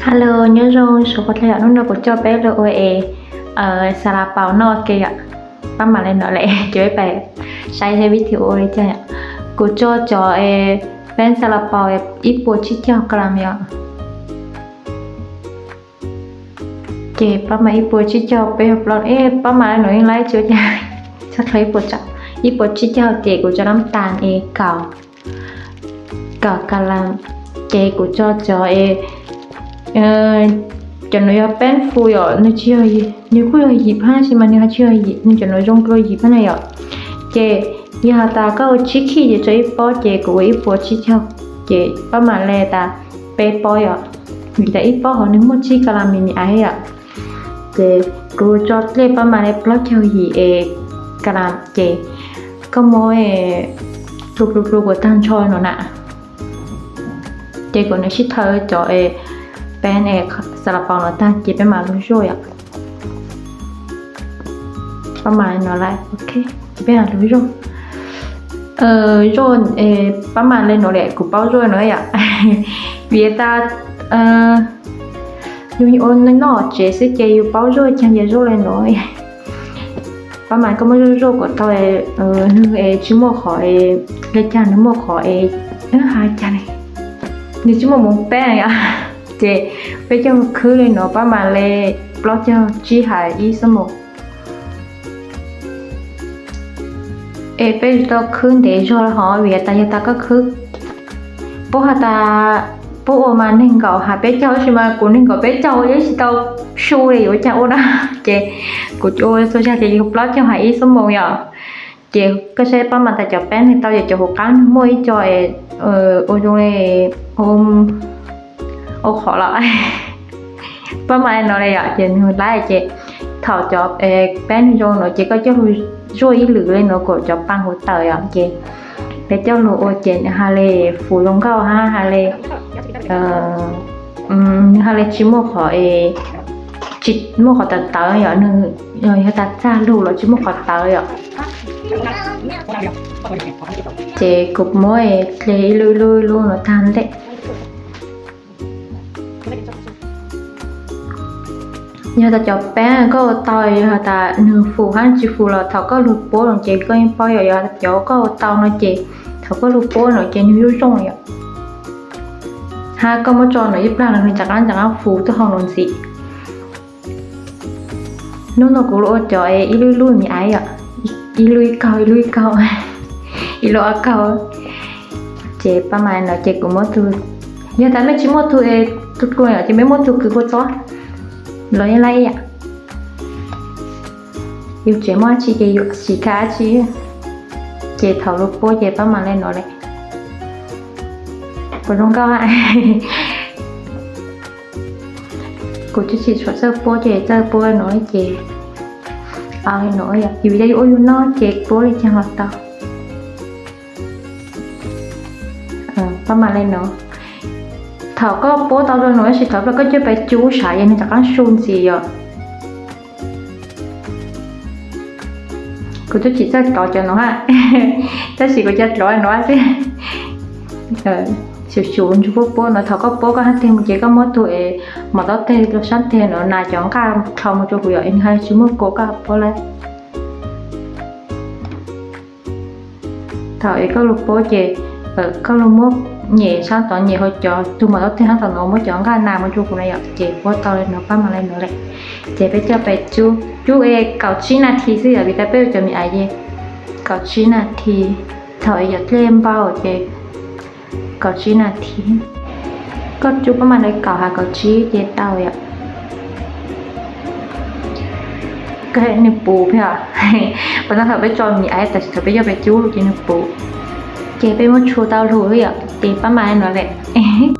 Hello, nyob zoo sawv daws yom, hnub no kuv coj peb los ua es xas las paus noj ua ke yom. Pab mam li no lawm ces peb pais saib thiab video ua li cas yom. Kuv tso cov es peeb xas las paus ib puas tsib caug kas las yom. Ces pab mam ib puas tsib caug peb plaub, pab mam li no yeej laib tsis ua cas, txhob dlhau ib puas tsib caug ces kuv tso nab tas es kaum, kaum kas las. Ces kuv tso cov es, cov no yog peeb fus yom, nws tsis yog, nws kuj yog yim phab tab sis mas nws ho tsis yog yim, nws cov no zoo dua yim phab na yom. Ces yog has tas koj ua tsib khij ces tso ib pob, ces kuv ua ib puas tsib caug, ces pab mam li tas peb pob yom, vim tas ib pob hov nws muaj tsib kas las mis mis ais yom. Ces kuv tso dlej pab mam li plaub caug yim es kas las ces koj muab plua plua plua kom tag nrho no na. Ces kuv nws sib thawb cov es peeb es xas las paus no tag ces peb mam lug zuaj yom. Pab mam li no lawm, ok, ces peb mam lug zuaj. Zuaj, pab mam li no lawm, kuv paub zuaj no yom. Vim tas yus ua noj tsev xwb ces yus paub zuaj, cas yog zuaj li no. Pab mam koj muab zuaj zuaj kom tau, nws es tsis muaj qhov, li cas nws muaj qhov es, hais cas ne, nws tsis muaj moov peb yom. Ces peb coj khwb li no pab mam li plaub caug tsib hais ib xuab moos. Es peb tsis tau khwb ntev zog hov vim tas yog tas koj khwb, puab has tas puab ua mas nees nkaum hais peb caug tab sis mas kuv nees nkaum peb caug yeej tsis tau su li yuav cas ua na. Ces kuv ua txhua yam ces yog plaub caug hais ib xuab moos yom. Ces koj saib pab mam tas cov peeb nws tau yog cov hauv qab nws muaj ib co es ua zoo li ua qhov los pab mam li no li yom, ces nws laib ces thaum cov peeb nws zoo no ces koj coj lug zuaj ib lwm li no kom cov paa huv tawm yom. Ces peb coj lug ua ces nws hais li fus zoo nkauj hab hais li, nws hais li tsis muaj qhov, tsis muaj qhov tawv tawv yom, nws yog tas txag lug los tsis muaj qhov tawv yom. Ces kuv muab dle ib lub ib lub ib lub no tag ntej. Yog tas cov peeb koj ua tau, yog tas nws fus hab tsis fus los thaum koj lug puab no ces koj yeej paub yom. Yog cov koj ua tau no ces thaum koj lug puab no ces nws yuav zoo yom. Hab koj muab tso no ib plag los nws rov qab rov qab fus tuaj hauv no ntxiv. Hnub no kuv ua cov ib lub ib lub mis ais yom, ib lub ib kaug, ib lub ib kaug, ib lub ob kaug. Ces pab mam no ces kuv muab tug, yog tas mej tsis muaj tug es tug dlua yom ces mej muab tug kws kua txob los yeej laib ib yam. Yus tseem muaj dab tsi ces yus siv kag dab tsi. Ces thaum lug puab ces pab mam li no lawm. Puas zoo nkauj? Kuv tsis tsim txhuam txawj puab ces txawj puab no ces no, yog vim yus ua yus noj ces puab li cas los tau. Pab mam li no, thaum koj puab tau zoo no tab sis thaum koj coj pais cub sav es nws rov qab su ntxiv yom. Kuv twb tsis txawj dlov cov no hab, tab sis kuv cia dlov no xwb. Xyuv xyuv ntsug puab puab no, thaum koj puab koj hab teg mus ces koj muab tug es mom taub teg rau sab teg no na, cov nqaj dlhau mus rua huv yom, es nws hab tsis muaj kua koj puab lawm. Thaum es koj lug puab ces koj lug muab nyem sab tod, nyem hauv cov tug mom taub teg sab tod no, muab cov nqaj nas mus rua huv na yom, ces puab tau li no pab mam li no lawm. Ces peb coj pais cub, cub es kaum tsib nas this xwb yom, vim tas peb ua cov mis ais ces kaum tsib nas this. Thaum es yog dlej npau ces kaum tsib nas this. Koj cub pab mam li kaum has kaum tsib ces tau yom. Koj nws puv peb, puas tau thaum peb tso mis ais, tab sis thaum peb coj pais cub lug ces nws puv. Ces peb muab tshua tau lug yom, ces pab mam li no lawm.